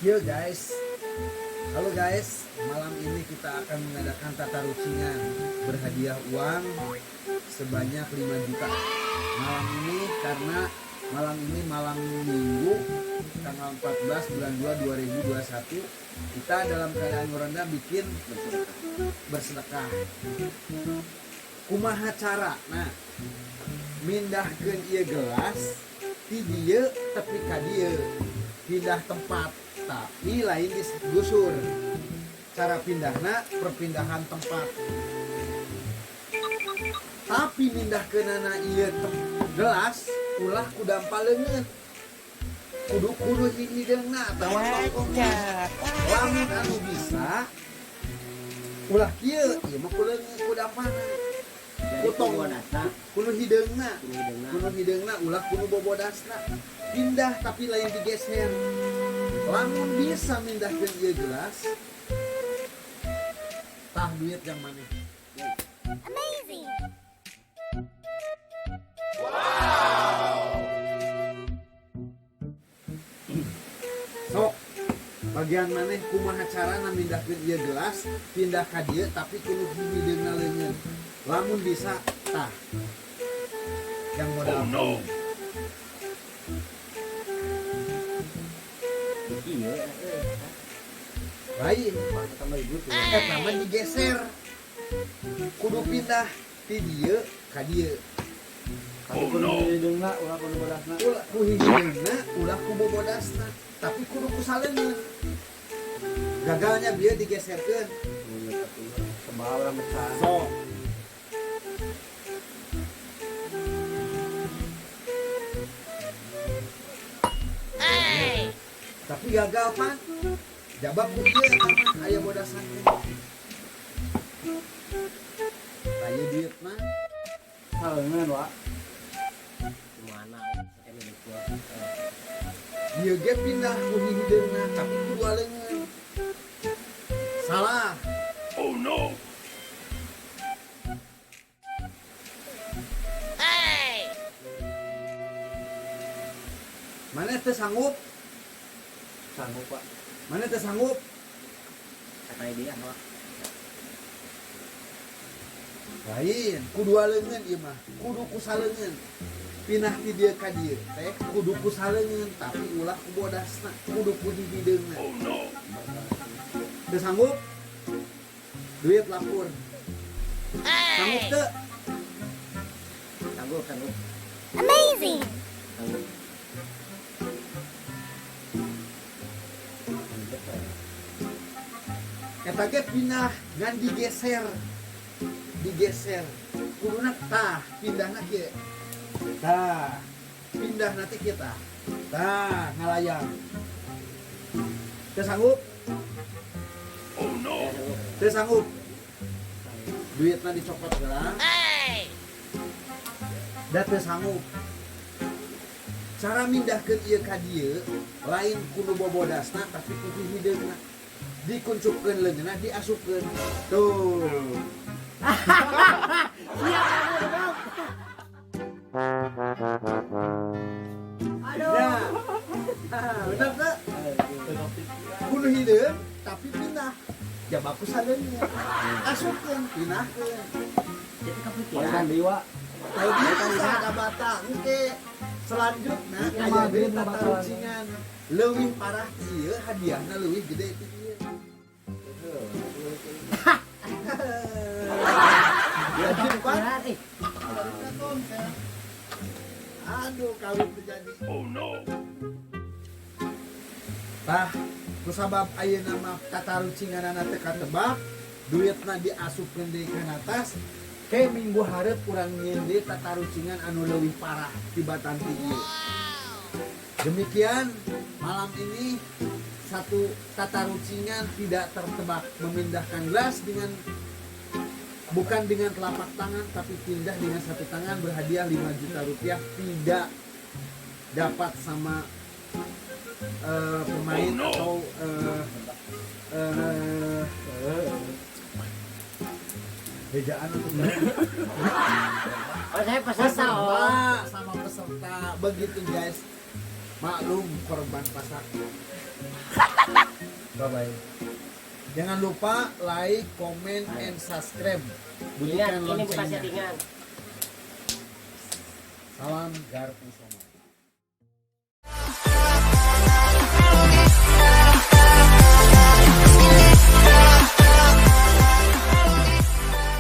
Kieu, guys. Halo guys, malam ini kita akan mengadakan tatarucingan berhadiah uang sebanyak 5 juta. Malam ini, karena malam ini malam Minggu tanggal 14 bulan 2 2021, kita dalam keadaan merendah bikin bersedekah. Kumaha cara? Nah, mindahkeun ieu gelas ti dieu tepi ka dieu, pindah tempat tapi lain digusur. Cara pindahna perpindahan tempat, tapi mindahkeunana ieu gelas ulah ku dampa leungeun, kudu kudu hideungna atawa tongkongna. Lamun anu bisa ulah kieu, ieu mah ku leungeun, ku dampana. Jadi ku tong ku bodasna, kudu hideungna. Kudu hideungna. Kudu hideungna, ulah kudu bobodasna. Pindah tapi lain digeser. Lamun bisa mindahkeun ieu gelas, tah duit yang mana. Amazing! Sok bagian maneh, kumaha carana mindahkeun ieu gelas pindah ka dieu tapi kudu hideungna leungeun? Lamun bisa, tah yang modal. Oh no. Iya, lain. Tambah ibu tuh. Eta mah digeser, kudu pindah ti dieu ka dieu. Tapi kudu Oh, no. hideungna, ulah kudu bodasna. Ulah ku hideungna, ulah ku bobodasna, tapi kudu ku saleungeun. Gagalnya bieu digeserkeun. Sebab orang besar. Sok. Hey! Tapi gagal pan, jabab ku ieu eta mah aya bodasan teh. Aya duit mah. Saleungeun, Wak. Gimana? Ini gua. Ieu ge pindah ku hideungna tapi ku dua leungeun. Salah. Oh no. Hey! Mana teu sanggup? Sanggup, Pak. Mana teu sanggup? Kata dia, Pak. Lain ku dua leungeun ieu mah, kudu ku saleungeun. Pindah ti dieu ka dieu teh kudu ku saleungeun tapi ulah ku bodasna, kudu ku hideungna. Oh no. Teu sanggup? Duit lapor. Sanggup Hey! teu? Sanggup, sanggup. Amazing! Sanggup. Eta ge pindah ngan digeser. Digeser. Kuduna tah pindahna kieu. Tah, pindah nanti kita. Tah, ngalayang. Teu sanggup? Oh no. Teu sanggup. Duitna dicopot gelang. Hey! Da teu sanggup. Cara mindahkeun ieu ka dieu lain kudu bobodasna tapi kudu hideungna. Dikuncupkeun leungeunna, diasupkeun. Tuh. Siap, Bang. Aduh. Ya. Ah, bener teu? Kudu hideung tapi pindah. Jabab ku saleungeun. Asupkeun, pindahkeun. Jadi kepikiran dewa. Tahu bisa ada bata engke. Selanjutnya Iya, aya mah, deui duit mah bakalan. tatarucingan leuwih parah ti ieu, hadiahna leuwih gede ti ieu. Ya, Jadi, Pak. kepikiran, eh. Aduh, kawin terjadi. Oh no. Tah, kusabab ayeuna mah tatarucinganana teu katebak, duitna diasupkeun deui kana tas, ke minggu hareup urang nyieun deui tatarucingan anu leuwih parah tibatan ti ieu. Demikian malam ini satu tatarucingan tidak tertebak, memindahkan gelas dengan bukan dengan telapak tangan tapi pindah dengan satu tangan, berhadiah 5 juta rupiah, tidak dapat sama pemain Oh, no. atau bejaan untuk Oh, saya peserta, oh. peserta, sama peserta begitu guys. Maklum korban pasak. Bye bye. Jangan lupa like, comment, and subscribe. Ingat, Bunyikan ini bukan loncengnya. settingan. Salam Garpu Somad.